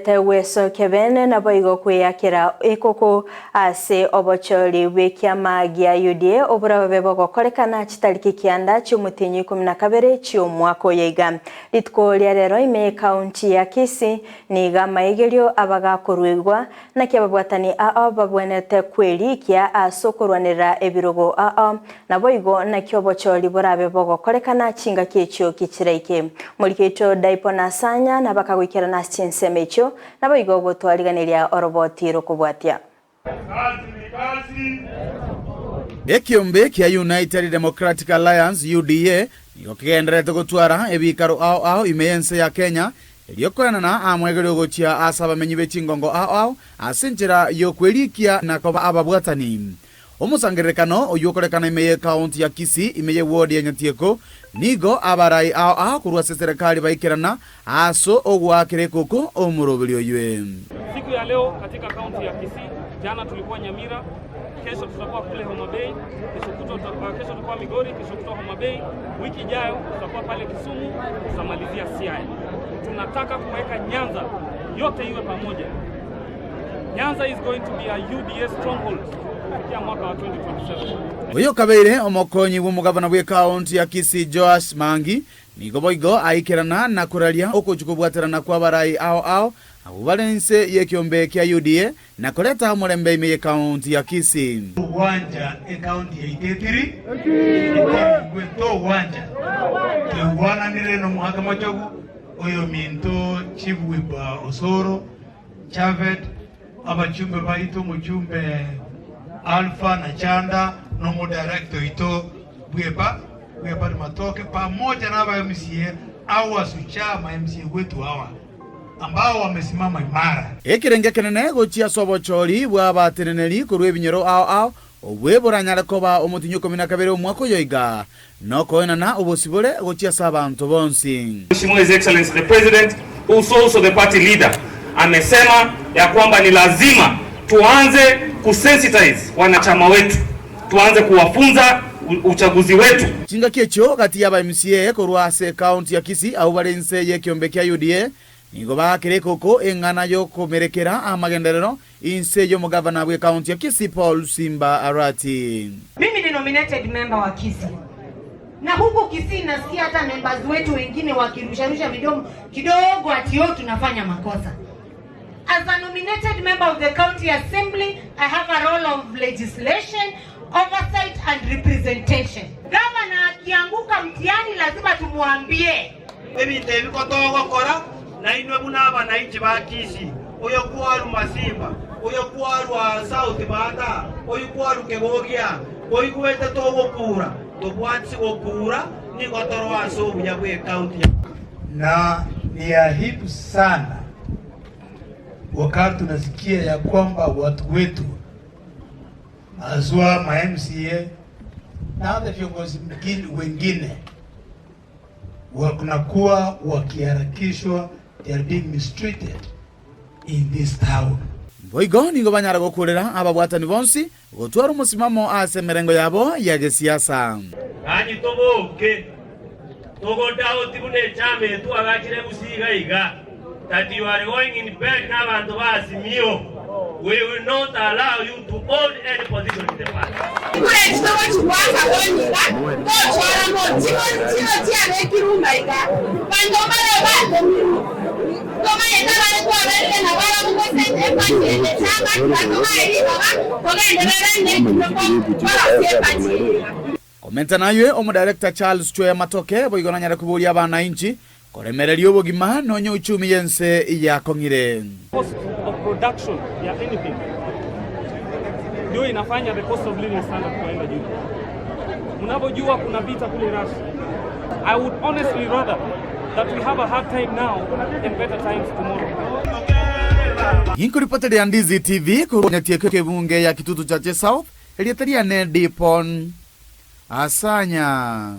Tegwesokia bene, naboigo kweyakera ekoko ase obochori bw'ekiama gia UDA oborababe bogokorekana chitariki kianda chi'omotienyi oikomi na kabere chi'omwaka oyo iga. Rituko ria rero ime y'ekaunti ya Kisii nigo amaigerio abagakoruigwa naki ababwatani ao babwenerete kwerikia ase okorwanerera ebirogo ao Naboigo naki obochori borabe bogokorekana chingaki echio ki chiraike. Morike oito Daipo na Sanya nabakagoikerana ase chinsemo echio, naboigo gotwariganeria oroboti rokobwatia. Ekiombe kia United Democratic Alliance, UDA, nigo kegendererete gotwara ebikaro ao ao ime y'ense ya Kenya, erio koenana amwegerio gochia ase abamenyi be chingongo ao ao ase enchera y'okwerikia na koba ababwatani. Omosangererekano oyio okorekana ime y'Ekaunti ya Kisii ime ye ward ya Nyatieko nigo abarai ao ao korwa ase eserekari baikerana ase ogoakera ekoko omoroberi oywe. Siku ya leo katika kaunti ya Kisii, jana tulikuwa Nyamira, kesho tutakuwa kule Homa Bay, kesho kutwa kesho tutakuwa Migori, kesho kutwa Homa Bay, wiki ijayo tutakuwa pale Kisumu, tutamalizia Siaya. Tunataka kuweka Nyanza yote iwe pamoja. Nyanza is going to be a UDA stronghold kufikia mwaka wa 2027. Oyo okabeire omokonyi bw'omogavana bw'ekaunti ya Kisii Joash Mangi nigo boigo aikerana na koraria ogochia kobwaterana kw'abarai ao ao abwo bare inse y'ekiombe kia UDA na koreta omorembe ime y'ekaunti ya Kisii. Togwancha ekaunti yaito etiri eterigwe, togwancha toigwananire nomogaka mochogu oyominto Chief Whip Osoro Japhet, abachumbe baito, omochumbe Alpha na Chanda, na omodirector oito bw'eba bw'Ebadi Matoke, pamoja na aba MCA awa Suchaa ma MCA wetu hawa ambao wamesimama imara. Ekerengo ekenene gochia ase obochori bw'abateneneri korwa ebinyoro ao ao, obwe boranyare koba omotienyi okomi na kabere omwaka oyo iga, nokoenana obosibore gochia ase abanto bonsi. Mheshimiwa His Excellency the President who is also the party leader amesema ya kwamba ni lazima tuanze kusensitize wanachama wetu, tuanze kuwafunza uchaguzi wetu. Chingaki echio gati y'aba MCA korwa ase ekaunti ya Kisii abwo bare inse y'ekiombe kia UDA nigo baakire ekoko eng'ana y'okomerekera amagenderero Inse y'omogavana bw'ekaunti ya Kisii Paul Simba Arati. Mimi ni nominated member wa Kisii na huku Kisii nasikia hata members wetu wengine wakirusharusha midomo kidogo ati yo tunafanya makosa. As a nominated member of the county assembly, I have a role of legislation, oversight and representation. Gavana akianguka mtihani lazima tumwambie. Ebinto ebi kotogokora nainwe buna abanainchi ba Kisii, oyo kwarwa Masimba, oyo kwarwa South Bata, oyo kwarwa Kegogia, koigwete togokura, tobwatisi gokura, nigo toroa ase obuya bw'ecounty ya. Na ni aibu sana wakati tunasikia ya kwamba watu wetu haswa ma MCA na hata viongozi wengine wanakuwa wakiharakishwa, they are being mistreated in this town. Boigo nigo banyara gokurera ababwatani bonsi gotwara omosimamo ase emerengo yabo ya gesiasa. Ganyi toboke, togodoubt buna echama eye twagachire Gusii iga iga, that you are going in bed na abanto ba Azimio, we will not allow you to hold any position in the party. Korende togochia goaka konyiga, tochora mochie chiro chiabekirwe maiga. Banto mbareo batomirwe, tomanyete abare twaberire nabarabwo gose eparty eye chama tiga tobae ribaga togenderere nekinyoko korosia eparty eye iga. Komenta naywe Omodirector Charles Chweya Matoke boigo nanyare koboria abanainchi koremereria obogima nonya uchumi y'ense yakong'ire. Cost of production ya anything ndio inafanya the cost of living standard kuenda juu. Mnavyojua kuna vita kule Russia. I would honestly rather that we have a hard time now and better times tomorrow. Ginkoripoteria Ndizi TV korwa Nyatieko ekebunge ya Kitutu Chache South, erieta riane Dipon Asanya.